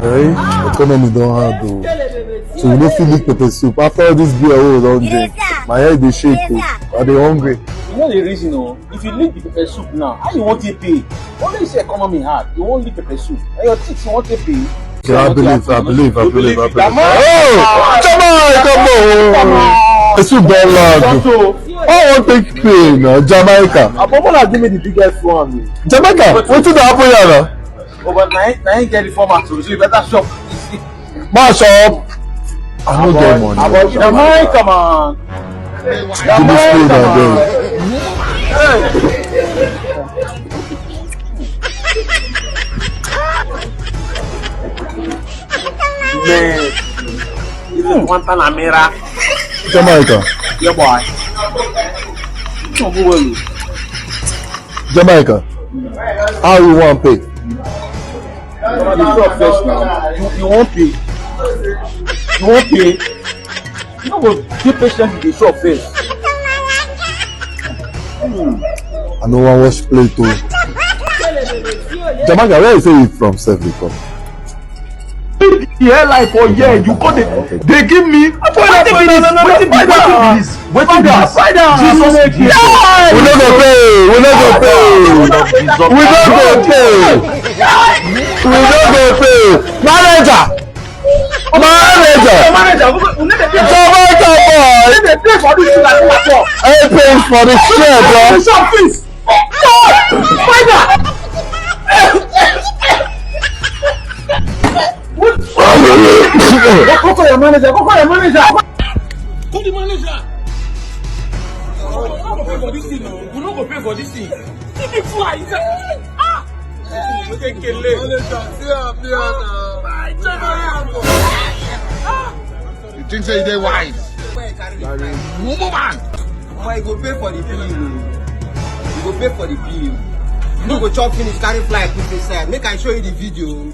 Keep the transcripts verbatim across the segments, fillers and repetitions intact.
Eh? Economy don hard o. So we no fit lick pepper soup. After all this beer wey we don drink, my head dey shake o. I dey hungry. You know the reason o. If you lick the pepper soup now, how you wan take pay? Only say economy hard, you wan lick pepper soup. And your teeth, you wan take pay. Okay, I believe, I believe, I believe, I believe. Oh! Come on, come on! Pepper soup don land. I wan take pay now. Jamaica. Abomola give me the biggest one. Jamaica, wetin dey happen here now? Oh, but na him, na him get the format o, so you better shop. Mash up. I no get money. Jamaica, man. Give me spoon, abeg. Hey. Man, this is Guantanamera. Jamaica. Yeah, boy. Come on, boy. Jamaica, how you wan pay? You dey chop first now. You, you wan pay? You wan pay? You no go dey patient, you dey chop first. Hmm. I no wan wash plate o. Jamaica, where you say you from sef dey come? The hairline for here, you go dey, dey give me. Wetin be this? Wetin be, wetin be this? Wetin be this? Jesus. We no go pay. We no go pay. We no go pay. We no go pay. Manager. Manager. Manager. Jamaica boy. Hey, pay for the share, bro. Spider! Go, go call your manager, go call your manager. Call the manager. We no go pay for this thing o. We no go pay for this thing. Give me fly. Ah! Manager, see am here now. You think say you dey wise? You are a mumu man. Omo, you go pay for the bill o. You go pay for the bill. You no go chop finish, carry fly put inside. Make I show you the video.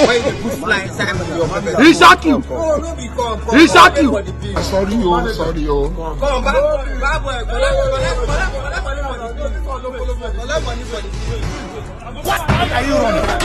When you put fly inside with your pocket. He shock you. Oh, no be come, come, come, pay for the bill. Sorry o, sorry o. Come, bad boy, bad boy, collect, collect, collect, collect money for the bill. Collect money for the bill. What are you running?